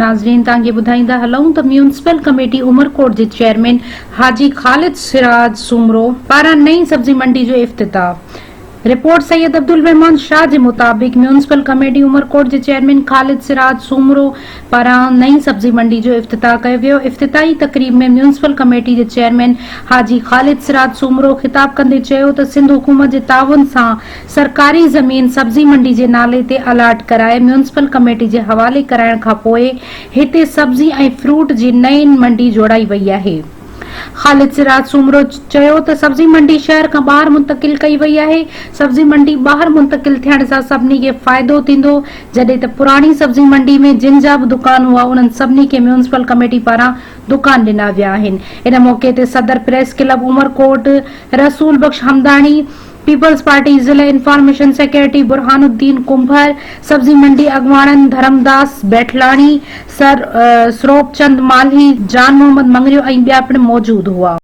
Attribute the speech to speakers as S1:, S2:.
S1: ناظرين توهان کي ٻڌائيندا هلون ته ميونسپل ڪميٽي عمرڪوٽ جي چيئرمين حاجي خالد سراج سومرو پاران نئين سبزي منڊي جو افتتاح رپورٽ سيد عبدالرحمان شاهه جي مطابق ميونسپل ڪميٽي عمرڪوٽ جي چيئرمين خالد سراج سومرو پاران نئين سبزي منڊي جو افتتاح ڪيو ويو افتتاحي تقريب ۾ ميونسپل ڪميٽي جي چيئرمين حاجي خالد سراج سومرو خطاب ڪندي چيو ته سنڌ حڪومت جي تعاون سان سرڪاري زمين سبزي منڊي جي نالي تي الاٽ ڪرائي ميونسپل ڪميٽي جي حوالي ڪرائڻ کانپوء هتي سبزي ۽ فروٽ جي نئين منڊي جوڙائي وئي آهي. خالد سراج سومرو چيو ته سبزي منڊي شهر کان ٻاهر منتقل ڪئي وئي آهي، سبزي منڊي ٻاهر منتقل ٿيڻ سان سڀني کي فائدو ٿيندو، جڏهن ته پراڻي سبزي منڊي ۾ جن جا به دڪان هئا انهن سڀني کي ميونسپل ڪميٽي پاران دڪان ڏنا ويا آهن. ان موقعي تي صدر press club Umerkot Rasool Bakhsh Hamdani, peoples party ضلعي انفارميشن سيڪريٽري برهان الدين ڪنڀر، سبزي منڊي اڳواڻن ڌرمداس بيٺلاڻي، سر سروپ چند مالهي، جان محمد مڱريو ۽ ٻيا پڻ موجود هئا.